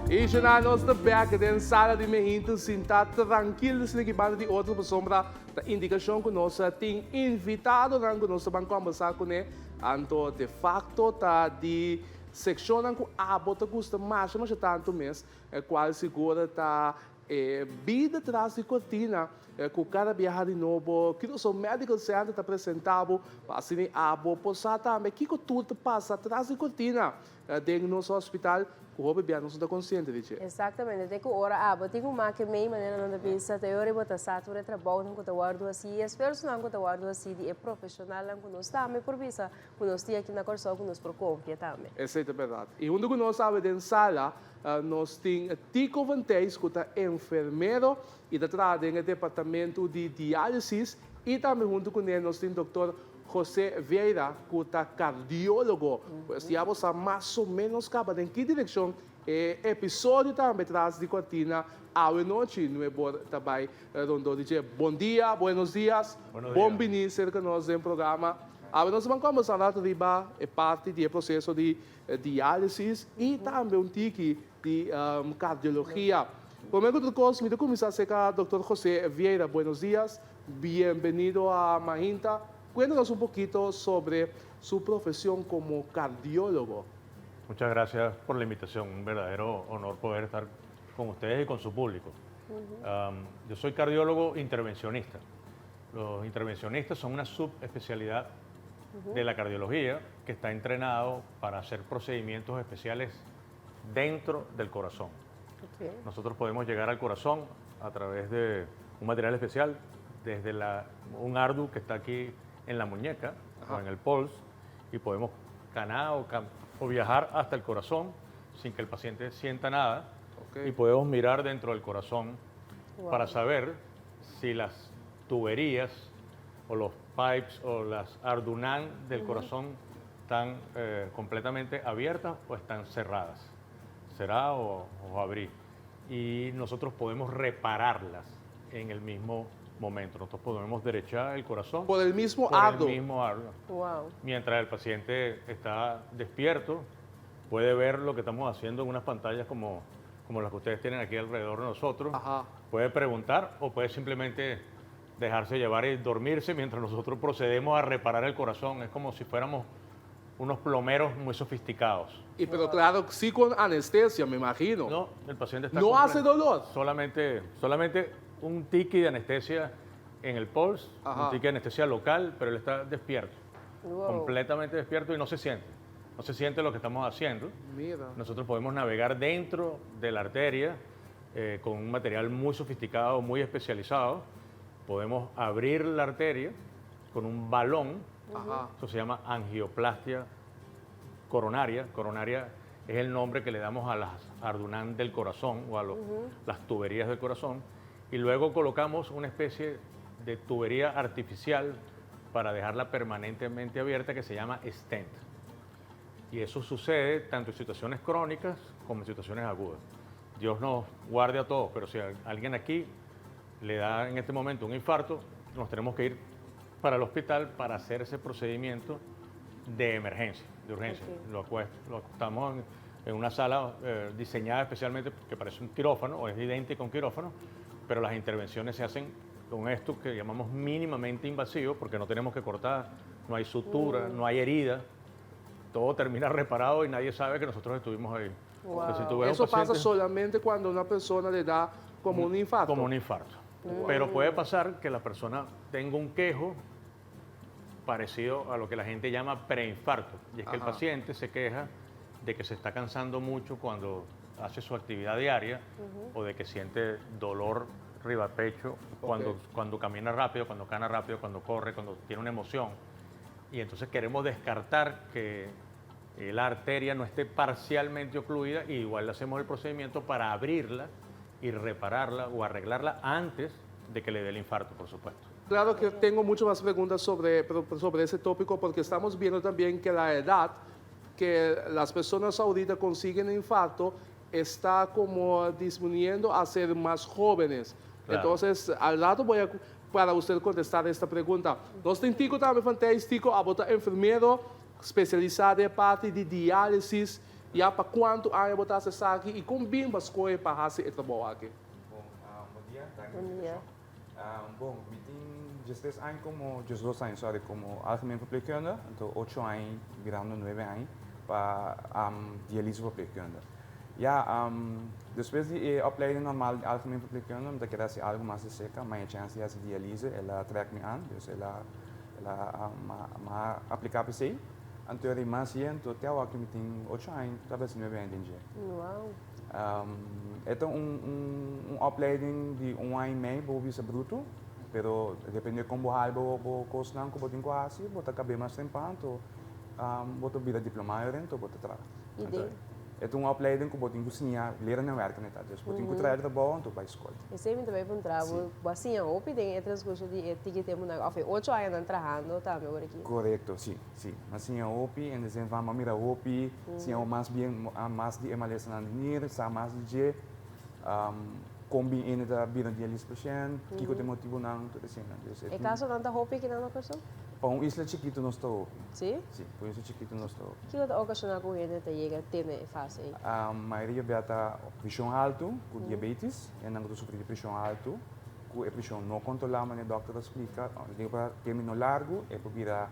I shona nos ta bek den sala di Mehintu sinta trankil sin ki banda di otro pasobra ta indikashon ku nos tin invitadonan ku nos ta ban kombersá kuné. Anto de fakto ta di sekshonnan ku abo ta gusta masha masha tantu mes, kual sigur ta e bida tras di kortina ku kada biaha di nobo Curaçao Medical Center ta presentá bo pa asina abo por sa tambe kiko tur ta pasa tras di kortina den nos hospital ku hopi bia nos no ta konsiente di dje. Exactamente, te ku ora abo tin ku make mei manera nan ta bisa, te ora bo ta sa tur e trabounan ku ta wòrdu hasi i e esfuersonan ku ta wòrdu hasi di e profeshonalnan ku nos tambe por bisa ku nos tin aki na Kòrsou ku nos por konfia tambe. Esei ta bèrdat. I huntu ku nos awe den sala nos tin Tico van Thijs ku ta enfermero i ta traha den e departamentu di diálisis i tambe huntu kuné nos tin dòkter José Vieira ku ta kardiólogo. Pues ya bo sa mas o ménos kaba den ki direkshon e episodio tambe tras di kortina awe nochi nuebor ta bai rondó di dje. Bon dia, buenos dias, bon bini serka nos den programa. Awe nos ta ban kòmbersá un rato riba e parti di e proseso di diálisis i tambe un tiki di kardiologia. Promé ku tur kos mi ta kuminsá serka dòkter José Vieira. Buenos dias. Bienvenido a Mahinta. Cuéntanos un poquito sobre su profesión como cardiólogo. Muchas gracias por la invitación, un verdadero honor poder estar con ustedes y con su público. Yo soy cardiólogo intervencionista. Los intervencionistas son una subespecialidad de la cardiología que está entrenado para hacer procedimientos especiales dentro del corazón. Nosotros podemos llegar al corazón a través de un material especial, desde la, un ardu que está aquí en la muñeca o en el pulse, y podemos canar o, o viajar hasta el corazón sin que el paciente sienta nada. Y podemos mirar dentro del corazón para saber si las tuberías o los pipes o las ardunán del corazón están completamente abiertas o están cerradas. Será o, o abrir. Y nosotros podemos repararlas en el mismo momento. Nosotros podemos derechar el corazón. Por el mismo por ardo. el mismo ardo. Mientras el paciente está despierto, puede ver lo que estamos haciendo en unas pantallas como las que ustedes tienen aquí alrededor de nosotros. Puede preguntar o puede simplemente dejarse llevar y dormirse mientras nosotros procedemos a reparar el corazón. Es como si fuéramos unos plomeros muy sofisticados. Y pero claro, sí con anestesia, me imagino. No, el paciente está ¿No hace dolor? Solamente un tiki de anestesia en el pulse, un tiki de anestesia local, pero él está despierto, completamente despierto y no se siente. No se siente lo que estamos haciendo. Mira. Nosotros podemos navegar dentro de la arteria con un material muy sofisticado, muy especializado. Podemos abrir la arteria con un balón. Eso se llama angioplastia coronaria. Coronaria es el nombre que le damos a las ardunán del corazón o a las tuberías del corazón. Y luego colocamos una especie de tubería artificial para dejarla permanentemente abierta que se llama stent. Y eso sucede tanto en situaciones crónicas como en situaciones agudas. Dios nos guarde a todos, pero si a alguien aquí le da en este momento un infarto, nos tenemos que ir para el hospital para hacer ese procedimiento de emergencia, de urgencia. Lo acostamos en una sala diseñada especialmente que parece un quirófano o es idéntico a un quirófano, pero las intervenciones se hacen con esto que llamamos mínimamente invasivo, porque no tenemos que cortar, no hay sutura, no hay herida, todo termina reparado y nadie sabe que nosotros estuvimos ahí. Entonces, si tú ves un Eso pasa paciente solamente cuando una persona le da como un infarto. Como un infarto. Pero puede pasar que la persona tenga un quejo parecido a lo que la gente llama preinfarto. Y es que el paciente se queja de que se está cansando mucho cuando hace su actividad diaria o de que siente dolor riba pecho cuando camina rápido, cuando cana rápido, cuando corre, cuando tiene una emoción. Y entonces queremos descartar que la arteria no esté parcialmente ocluida y igual le hacemos el procedimiento para abrirla y repararla o arreglarla antes de que le dé el infarto, por supuesto. Claro que tengo muchas más preguntas sobre ese tópico porque estamos viendo también que la edad que las personas ahorita consiguen infarto está como disminuyendo a ser más jóvenes. Entonces, al rato voy a para usted contestar esta pregunta. Nos tin Tico tambe van Thijs. Tico, abo ta enfermero espesialisá den parti di diálisis. Ya pa kuantu aña bo ta hasi esaki i kon bin bo a skohe pa hasi e trabou aki? Bon, bon dia, danki pa invitashon. Bon, mi tin diestres aña komo, diesdos aña sorry, komo algemeen verpleegkundige, anto ocho aña birando nuebe aña pa dialyse verpleegkundige. Ya, despues di e opleiding normal di algemeen verpleegkundige mi ta kere hasi algu mas di serka, mi a chèns di hasi dialyse, el a trèk mi an, dus el a el a mi a apliká pa esei. Anto e mas yento te awor mi tin ocho aña, ta bes nuebe aña den dje. Wow. E ta un un opleiding di un aña y mei bo bisa bruto, pero depende con bo hal bo bo cosnan cu bo tin cu haci, bo ta cabe mas temprano, anto bo ta bira diploma ayorento, anto bo ta traha. Y den. E ta un opleiding cu bo tin cu siña leren en werken e ta. Dus bo tin cu traha e trabou anto bai scol. Esei mi ta bai puntra bo, bo a siña hopi den e transcurso di e tiki tempunan of e ocho añanan trahando tambe ora aki? Corecto, si, si. Mi a siña hopi en de zin van mi a mira hopi, siña mas bien mas di e malesanan di nir, sa mas di dje, con bin ene ta bira dialyse pashent, kico ta e motibonan, tur eseinan. Dus e casonan ta hopi akinan na Kòrsou? Pa un isla chikitu nos ta hopi. Si? Si, pa un isla chikitu nos ta hopi. Kiko ta okashoná ku hende ta yega te na e fase ei? Mayoria bia ta preshon haltu ku diabetes. Hendenan ku ta sufri di preshon haltu, ku e preshon no kontrolá manera dòkter ta splika, den pa término largu e por bira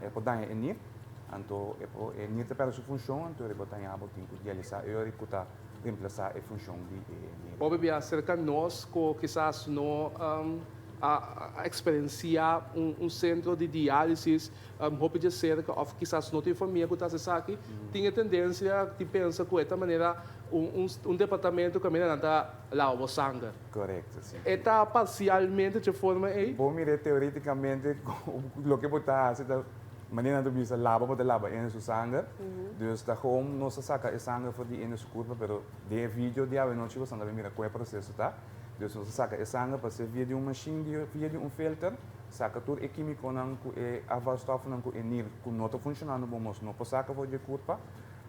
e por daña e nir. Anto e por e nir ta pèrdè su funshon, anto e por daña bo tin ku dialisá e ora ku ta remplasá e funshon di e nir. Hopi bia serka nos ku kisas no a eksperensiá un sentro di diálisis hopi dje serka òf kisas no tin famia ku ta hasi esaki, tin e tendensia di pensa ku e ta manera un departamento kaminda nan ta laba bo sanger. Korekto, si. E ta parsialmente dje forma ei? Bo mira teoreticamente loke bo ta hasi ta manera nan ta bisa laba bo ta laba hende su sanger, dus ta gewoon nos ta saka e sanger for di hende su kurpa pero den e video di awenochi bo ta mira kon e proseso ta. Dus nos ta saka e sanger pas'é via di un mashin, via di un filter, saka tur e kímikonan ku e afvalstofnan ku e nir ku no ta funshonando bon mos no por saka for di e kurpa,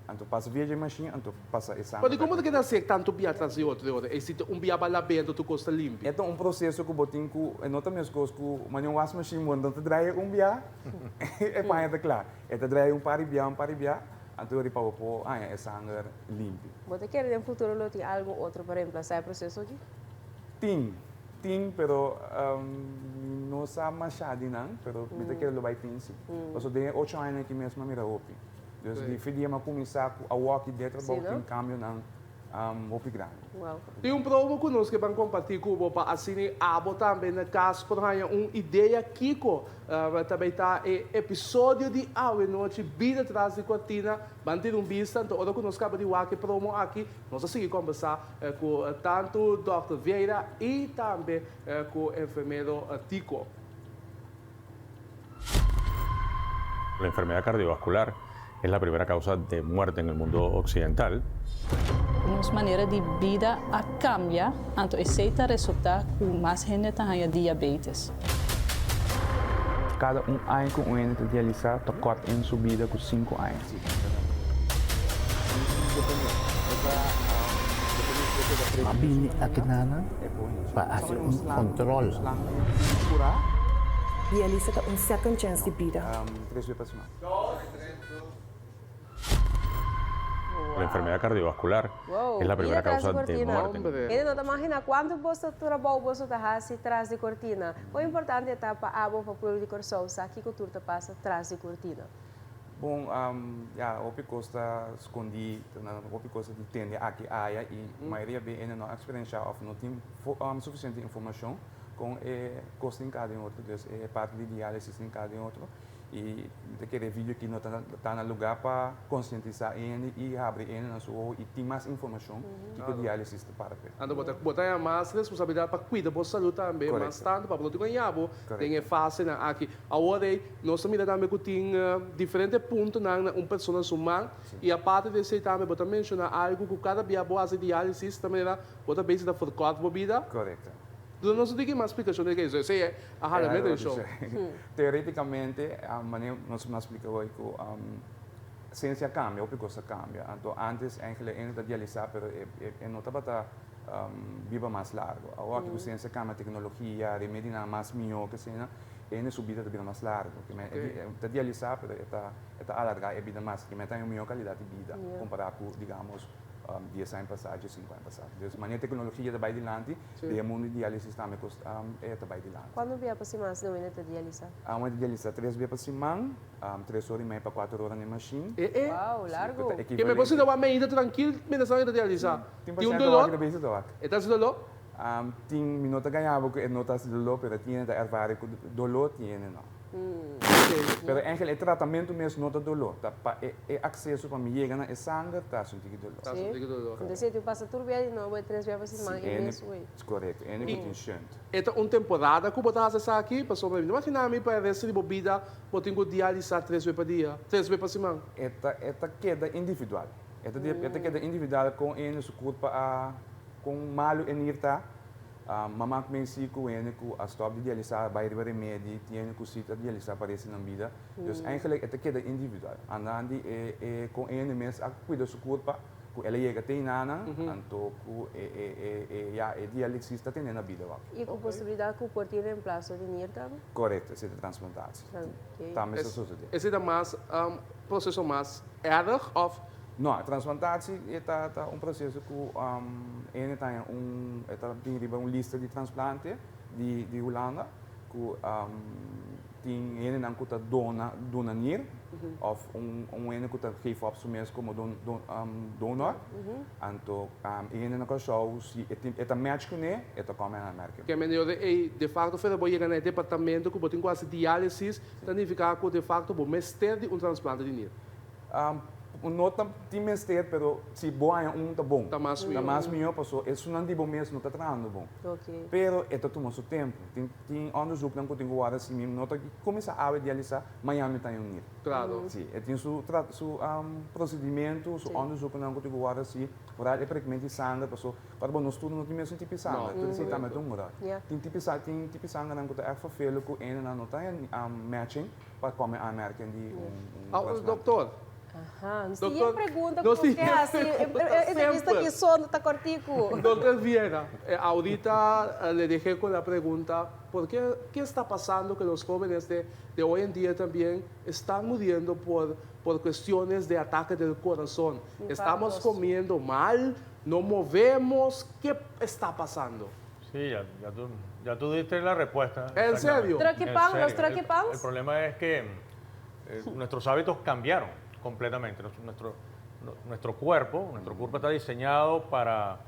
anto pasa via di e mashin, anto pasa e sanger Pero di komo ta keda sek tantu bia tras di otro di otro? E si ta un bia ba lab'é anto tur kos ta limpi. E ta un proseso ku bo tin ku, e no ta meskos ku manera un wasmashin bo no ta draia un bia e paña ta kla. E ta draia un par di bia, un par di bia, anto riba bo por haña e sanger limpi. Bo ta kere den futuro lo tin algun otro pa reemplasa e proseso aki? Tin, tin, pero mi no sa masha di nan, pero mi ta kere lo bai tin si. Pasobra den e ocho añanan aki mes mi a mira hopi. Dus di fi dia mi a kuminsá ku awoki den e trabou tin kambionan hopi grandi. Tin un promo ku nos ke ban kompartí ku bo pa asina abo tambe na kas por haña un idea kiko ta bay ta e episodio di awe nochi Bida Tras di Kortina. Ban tira un bista, anto ora ku nos kaba di wak e promo aki, nos a sigui kombersá ku tantu Dòkter Vieira i tambe ku enfermero Tico. La enfermedad cardiovascular es la primera causa de muerte en el mundo occidental. Nos manera di bida a kambia, anto esei ta resultá ku mas hende ta haña diabetes. Kada un aña ku un hende ta dialisá ta kòrt in su bida ku sinku aña. A bini akinan pa hasi un kòntròl. Dialisa ta un second chance di bida. La enfermedad cardiovascular Wow, es la bida primera tras di causa de cortina. muerte. Hombre. Hende no ta magina cuanto boso trabou boso ta haci tras di cortina. Con importante ta pa abo, pa pueblo di Corsou sa kico tur ta pasa tras di cortina. Bon, ya, hopi cos ta scondi, hopi cos ta di tende aki aya y mayoria be hende no a experiencia of no tin suficiente informacion con e cos tin cada den otro, dus e parti di dialisis tin cada den otro. Y mi ta kere e video aki no ta na lugar pa concientisa hende y habri hende nan su ojo y tin mas informacion kico dialisis ta para pe. Anto bo ta bo ta haña mas responsabilidad pa cuida bo salud tambe, mas tanto pa bo no tin cu haña bo den e fasenan aki. Awor ey nos ta mira tambe cu tin diferente puntonan na un persona su man y aparte di esey tambe bo ta menciona algo cu cada bia bo haci dialisis ta manera bo ta bezig ta verkort bo bida. Correcto. Duna nos un tiki mas splicacion di esey, esey a hala mi atencion. Teoreticamente, manera nos a splica hoy cu ciencia a cambia, hopi cos a cambia. Anto antes eigenlijk hende ta dialisa pero e no tabata biba mas largo. Awor cu ciencia a cambia, tecnologia, remedinan mas miho, kesina, Ene su bida ta bira mas largu. Ke men e ta dialisá pero e ta e ta alargá e bida mas. Ke men ta haña un mihó kalidat di bida kompará ku digamos dies aña pasá, diesinku aña pasá. Dus manera teknologia ta bai dilanti, den e mundu di diálisis tambe kos e ta bai dilanti. Kuantu bia pa siman asina un hende ta dialisá? Un hende ta dialisá tres bia pa siman, tres ora i mei pa kuater ora na e mashin. E e. Wow, largu. Ke men por sinta wak mainta trankil mientras nan ta dialisá. Tin Tin un pashènt ta doló? wak i ta bisa ta wak. E ta hasi doló? Tin, mi no ta gaña bo ku e no ta hasi doló, pero tin hende ta ervare ku doló, tin hende no. Pero eigenlijk e tratamentu mes no ta doló, ta pa e e akseso pa mi yega na e sanger ta hasi un tiki doló. Ta hasi un tiki doló. Entonces si tin pasa tur bia di nobo e tres bia pa siman Si e ene, mes wey. korekto, ene ku tin shunt. E ta un temporada ku bo ta hasi esaki? Pasobra mi ta imaginá mi pa e resto di bo bida bo tin ku dialisá tres bia pa dia, tres bia pa siman. E ta e ta keda individual. E ta e ta keda individual kon ene su kurpa a Kon malu e nir ta? Mama ku mensi ku hende ku a stòp di dialisá a bai riba remedi, tin hende ku si ta dialisá pa resti nan bida. Dus eigenlijk e ta keda individual. Andan di e e kon e hende mes a kuida su kurpa ku el a yega te hinanan, anto ku e e e e ya e dialixis ta tene na bida wak. I ku posibilidat ku por tin reemplaso di nir tambe? Korekto, esei ta transplantatie. Tambe sa sosodé. Esei ta mas proseso mas erg òf? No, e transplantatie e ta ta un proceso cu ene ta haña un e ta bin riba un lista di transplante di di Hulanda cu tin hendenan cu ta dona duna nir of un un hende cu ta geef op su mes como don don donor anto e hende na Kòrsou si e tin e ta match cune e ta come na Merke. Ke mende ora ei de facto fera bo yega na e departamento cu bo tin cu haci dialisis ta nifica cu de facto bo mester di un transplante di nir. No ta tin mester pero si bo haña un ta bon. Ta mas mihó. Ta mas mihó paso esunnan di bo mes no ta trahando bon. Pero e ta tuma su tempu. Tin tin onderzoeknan ku tin ku wòrdu hasi mi no ta kuminsá awe dialisá mañana mi ta haña un nir. Klaro. Si e tin su tra su prosedimentu su onderzoeknan ku tin ku wòrdu hasi foral e prekment di sanger paso ora bo nos tur no tin mesun tipo di sanger. Tur esei tambe ta un ròl. Tin tipo tin tipo sangernan ku ta ègt vervelen ku enenan no ta haña matching. Pa come aanmerking di un un Doctor. Aha, nos tin yen pregunta ku nos ke hasi. E entrevista aki so ta kortiku. Doctor Viera, ahorita le dejé con la pregunta, por qué, qué está pasando que los jóvenes de de hoy en día también están muriendo por por cuestiones de ataque del corazón? Estamos comiendo mal, no movemos, qué está pasando? Sí, ya, ya, tú, ya tú diste la respuesta. ¿En serio? Trucky pan, los trucky pans. El, problema es que eh, nuestros hábitos cambiaron completamente. Nuestro, nuestro cuerpo, nuestro cuerpo está diseñado para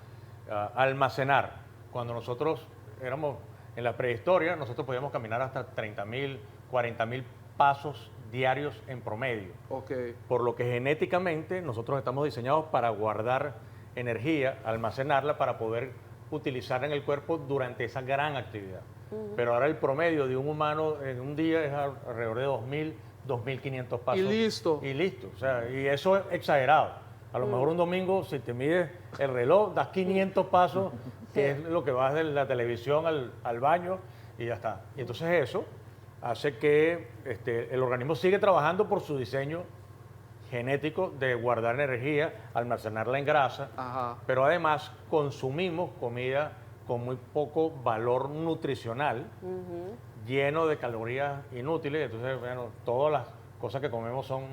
ah, almacenar. Cuando nosotros éramos en la prehistoria, nosotros podíamos caminar hasta 30.000, 40.000 pasos diarios en promedio. Okay. Por lo que genéticamente nosotros estamos diseñados para guardar energía, almacenarla para poder utilizar en el cuerpo durante esa gran actividad. Pero ahora el promedio de un humano en un día es alrededor de 2.000, 2.500 pasos. Y listo. Y listo. O sea, y eso es exagerado. A lo mejor un domingo, si te mides el reloj, das 500 pasos, que es lo que vas de la televisión al, al baño, y ya está. Y entonces eso hace que este, el organismo sigue trabajando por su diseño genético de guardar energía, almacenarla en grasa, pero además consumimos comida con muy poco valor nutricional, lleno de calorías inútiles. Entonces, bueno, todas las cosas que comemos son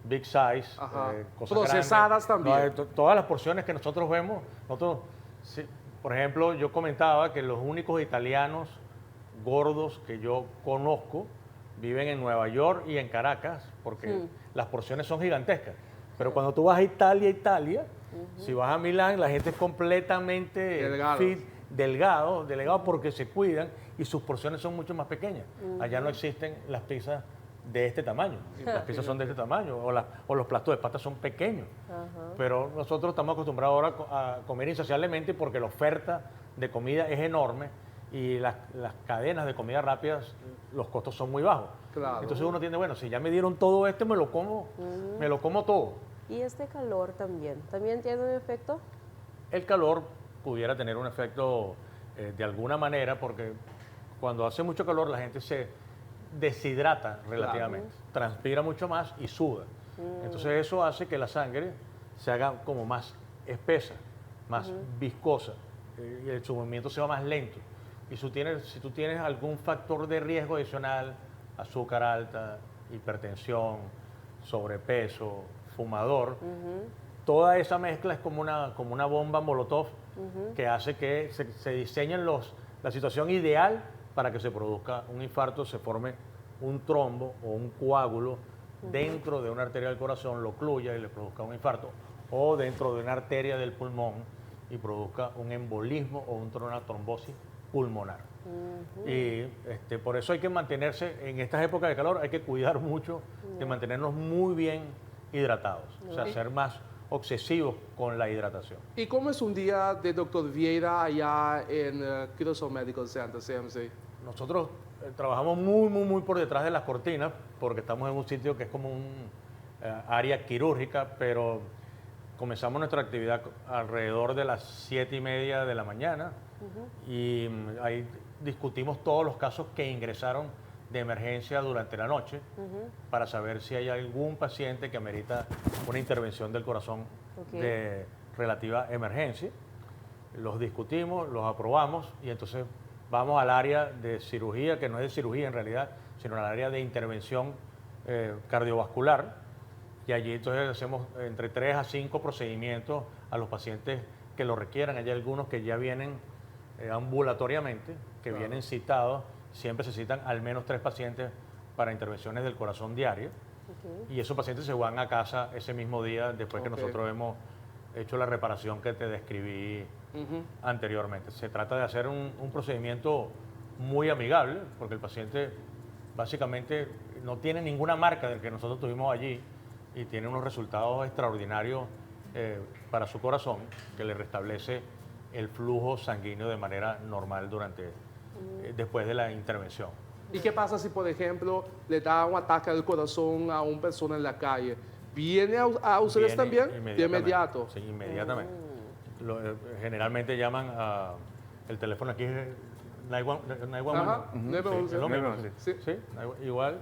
big size, eh, cosas procesadas también. todas las porciones que nosotros vemos, nosotros, por ejemplo, yo comentaba que los únicos italianos gordos que yo conozco viven en Nueva York y en Caracas, porque las porciones son gigantescas. Pero cuando tú vas a Italia, Italia, si vas a Milán, la gente es completamente delgado. fit, delgado, delgado porque se cuidan y sus porciones son mucho más pequeñas. Allá no existen las pizzas de este tamaño. Las pizzas son de este tamaño o, o los platos de pasta son pequeños. Pero nosotros estamos acostumbrados ahora a comer insaciablemente porque la oferta de comida es enorme y las, las cadenas de comida rápidas, los costos son muy bajos. Claro. Entonces uno tiene, bueno, si ya me dieron todo esto, me lo como, me lo como todo. Y este calor también, ¿también tiene un efecto? El calor pudiera tener un efecto eh, de alguna manera, porque cuando hace mucho calor la gente se deshidrata relativamente, transpira mucho más y suda. Entonces eso hace que la sangre se haga como más espesa, más viscosa, eh, y el, su movimiento sea más lento. Y si, tienes, si tú tienes algún factor de riesgo adicional, azúcar alta, hipertensión, sobrepeso, fumador, toda esa mezcla es como una bomba molotov que hace que se diseñen la situación ideal para que se produzca un infarto, se forme un trombo o un coágulo dentro de una arteria del corazón, lo ocluya y le produzca un infarto, o dentro de una arteria del pulmón y produzca un embolismo o una trombosis pulmonar. Y por eso hay que mantenerse, en estas épocas de calor, hay que cuidar mucho de mantenernos muy bien hidratados, o sea, ser más obsesivos con la hidratación. ¿Y cómo es un día de Dr. Vieira allá en Curaçao Medical Center, CMC? Nosotros trabajamos muy, muy, muy por detrás de las cortinas porque estamos en un sitio que es como un área quirúrgica, pero comenzamos nuestra actividad alrededor de las 7:30 de la mañana y ahí discutimos todos los casos que ingresaron de emergencia durante la noche para saber si hay algún paciente que amerita una intervención del corazón de relativa emergencia. Los discutimos, los aprobamos y entonces vamos al área de cirugía, que no es de cirugía en realidad, sino al área de intervención cardiovascular. Y allí entonces hacemos entre 3 a 5 procedimientos a los pacientes que lo requieran. Hay algunos que ya vienen ambulatoriamente, que vienen citados. Siempre se citan al menos tres pacientes para intervenciones del corazón diario. Y esos pacientes se van a casa ese mismo día después que nosotros hemos hecho la reparación que te describí anteriormente. Se trata de hacer un procedimiento muy amigable, porque el paciente básicamente no tiene ninguna marca del que nosotros tuvimos allí y tiene unos resultados extraordinarios para su corazón, que le restablece el flujo sanguíneo de manera normal después de la intervención. ¿Y qué pasa si, por ejemplo, le da un ataque al corazón a una persona en la calle? ¿Viene a ustedes Viene también? De inmediatamente. inmediato. Sí, inmediatamente. Generalmente llaman a. El teléfono aquí es 911. Ajá, 911. Sí, es lo mismo. 911. Sí. Sí, igual.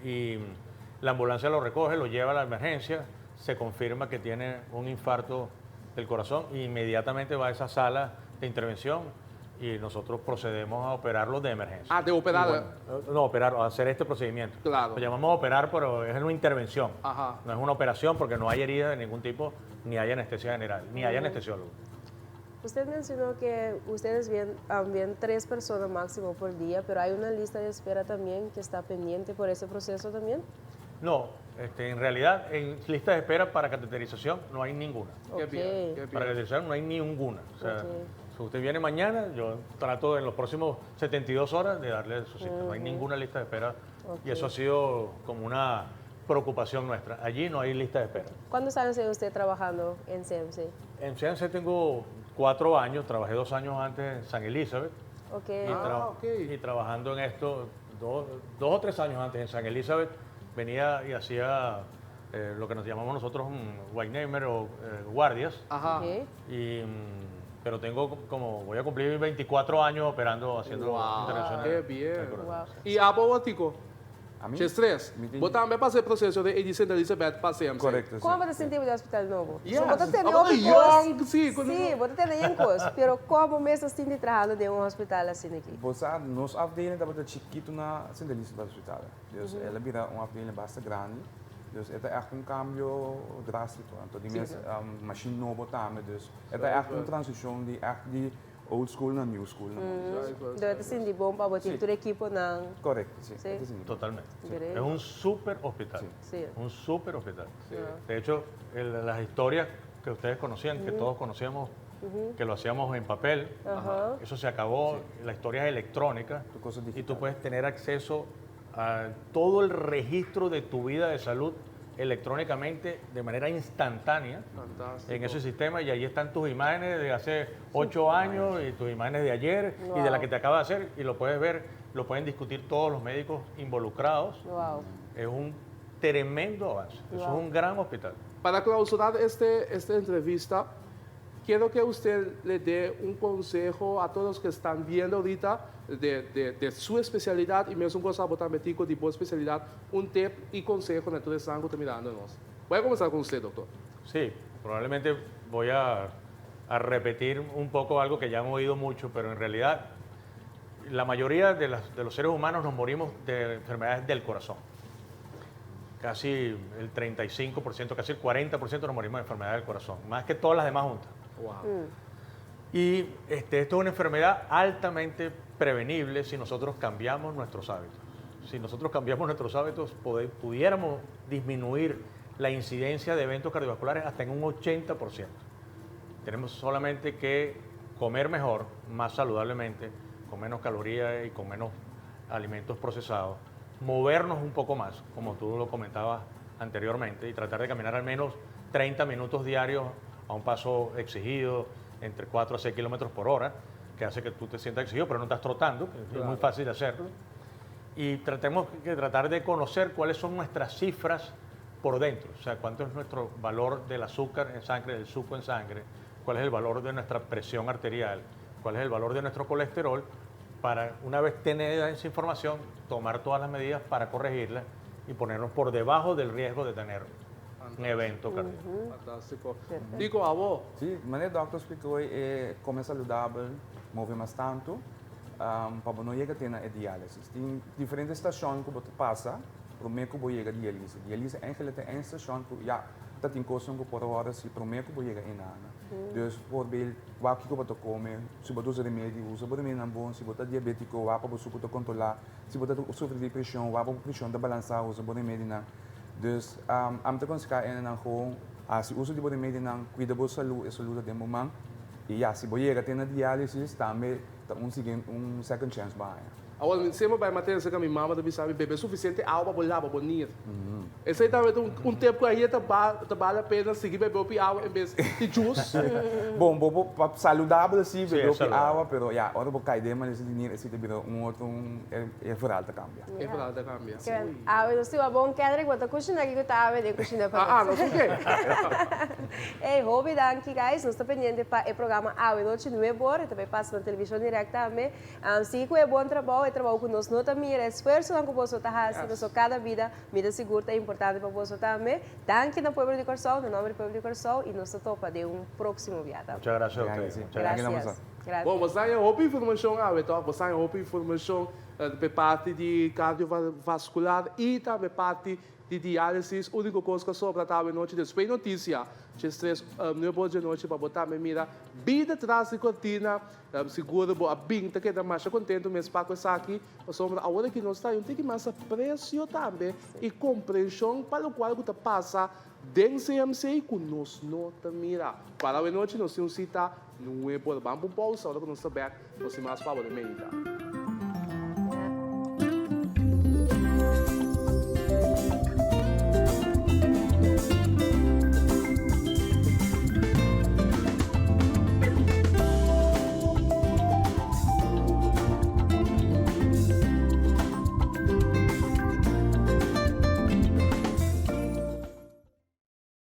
Y la ambulancia lo recoge, lo lleva a la emergencia, se confirma que tiene un infarto del corazón e inmediatamente va a esa sala de intervención y nosotros procedemos a operarlo de emergencia. Ah, de operar. Y bueno, no, operar, a hacer este procedimiento. Claro. Lo llamamos operar, pero es una intervención. No es una operación porque no hay herida de ningún tipo, ni hay anestesia general, ni hay anestesiólogo. Usted mencionó que ustedes ven tres personas máximo por día, pero hay una lista de espera también que está pendiente por ese proceso también. No, en realidad en lista de espera para cateterización no hay ninguna. Qué bien, qué bien. Para cateterización no hay ninguna. O sea, si usted viene mañana, yo trato en los próximos 72 horas de darle su cita. No hay ninguna lista de espera y eso ha sido como una preocupación nuestra. Allí no hay lista de espera. ¿Cuántos años lleva usted trabajando en CMC? En CMC tengo 4 años, trabajé 2 años antes en San Elizabeth. Y trabajando en esto, 2 o 3 años antes en San Elizabeth, venía y hacía lo que nos llamamos nosotros un wachtkamer o guardias. Y, pero tengo como, voy a cumplir 24 años operando, haciendo intervenciones Qué bien. del corazón. ¿Y abo, Tico? Ami? 13. Mi Bo tambe a pasa e proseso di Sint Elisabeth pa CMC. Korekto, si. Kon bo ta sinti den hospital nobo? Yes. So, bo ta tene Abo hopi young, kos. si. Si, bo ta tene kos. Pero kon bo mes ta sinti trahando den un hospital asina aki? Bo sa, nos afdeling tabata chikitu na Sint Elisabeth Hospital. Dus el a bira un afdeling basta grandi. Dus e ta echt un kambio drástiko. Anto, di mes machine nobo tambe. Dus e ta echt un transishon di echt di old school na new school. Anto, ta sinti bon pa bo tin tur ekiponan. Korekto, si. Si. Ta asina. Totalmente. Great. Es un super hospital. Un super hospital. De hecho, las historias que ustedes conocían, que todos conocíamos, que lo hacíamos en papel, eso se acabó. La historia es electrónica Tu cosa y tú digital. puedes tener acceso a todo el registro de tu vida de salud electrónicamente de manera instantánea Fantástico. en ese sistema y ahí están tus imágenes de hace 8 años y tus imágenes de ayer y de la que te acaba de hacer y lo puedes ver, lo pueden discutir todos los médicos involucrados. Es un tremendo avance. Eso es un gran hospital. Para clausurar esta entrevista, quiero que usted le dé un consejo a todos los que están viendo ahorita de su especialidad y mesmo un cosa tambe di bo espesialidat, un tip i konseho na tur esnan ku ta mirando nos. Voy a comenzar con usted, doctor. Sí, probablemente voy a repetir un poco algo que ya han oído mucho, pero en realidad La mayoría de, de los seres humanos nos morimos de enfermedades del corazón. Casi el 35%, casi el 40% nos morimos de enfermedades del corazón, más que todas las demás juntas. Y esto es una enfermedad altamente prevenible si nosotros cambiamos nuestros hábitos. Si nosotros cambiamos nuestros hábitos, pudiéramos disminuir la incidencia de eventos cardiovasculares hasta en un 80%. Tenemos solamente que comer mejor, más saludablemente, con menos calorías y con menos alimentos procesados, movernos un poco más, como tú lo comentabas anteriormente, y tratar de caminar al menos 30 minutos diarios a un paso exigido, entre 4 a 6 kilómetros por hora, que hace que tú te sientas exigido, pero no estás trotando, que es muy fácil de hacerlo. Y tratemos que tratar de conocer cuáles son nuestras cifras por dentro, o sea, cuánto es nuestro valor del azúcar en sangre, del suco en sangre, cuál es el valor de nuestra presión arterial, cuál es el valor de nuestro colesterol, para una vez tener esa información, tomar todas las medidas para corregirla y ponernos por debajo del riesgo de tener un evento cardíaco. Fantástiko. Tico, abo. Si, manera dòkter a splika, kome saludabel, move mas tantu, pa no yega te na diálisis. Tin diferente stashon ku bo pasa, promé ku bo yega dialyse. Dialyse eigenlijk ta un stashon ku ya ta tin kos ku por ora si promé ku bo yega einan. Dus bijvoorbeeld, wak kiko bo ta kome, si bo usa remedi, usa bo remedi bon, si bo ta diabétiko, wak pa bo suku ta kontrolá, si bo ta sufri di preshon, wak pa bo preshon ta balansá, usa bo remedi nan. Dus ami ta konsehá nan gewoon, hasi uso di bo remedi nan, kuida bo salú, e salú ta den bo man. I ya, si bo yega te na diálisis, tambe ta un siguiente, un second chance bo haña. Awor, semper bai mantené ku mi mama ta bisa bebe sufisiente awa pa laba bo nir. Esei tambe un tempu ku ei ta bale la pena sigui bebe hopi awa en bes di juice. Bon, bo, bo, pa saludabel si, bebe hopi awa, pero ja, ora bo kai den malesa di nir, esei ta bira un otro, e verhaal ta kambia. E verhaal ta kambia. Awe, nos tin bon Kendrick, bo ta kushiná kiko ta awe den kushiná pa Ah, ah, no sé. Hey, hopi danki guys, nos ta pendiente pa e programa awe nochi 9 or, tambe pasa na televishon dirèkt tambe. Sigui ku e bon trabou, e trabou ku nos no ta mira, esfuerso ku boso ta hasi, yes. Kada bida, mi ta sigur ta importante pa boso tambe. Danki na pueblo di Kòrsou, na nòmber di pueblo di Kòrsou, i nos ta topa den un próksimo biaha. Muchas gracias a ustedes. Muchas gracias. Gracias. Bon, bo a hopi informashon, awe, toch? Bo a hopi informashon di parti di kardiovaskular i tambe parti di diálisis. Úniko kos ku sobra ta anochi, despues notisia, 3, 9 di anochi, pa bo tambe mira Bida Tras di Kortina. Sigur bo a bin ta keda mas kontentu mes pa ku esaki. Pasobra awor aki nos ta un tiki mas apresio tambe i komprenshon pa lokual ku ta pasa den CMC ku nos no ta mira. Para anochi nos tin un sita 9 or. Ban pa un pousa, ora ku nos ta bèk, nos tin mas pa bo di meita.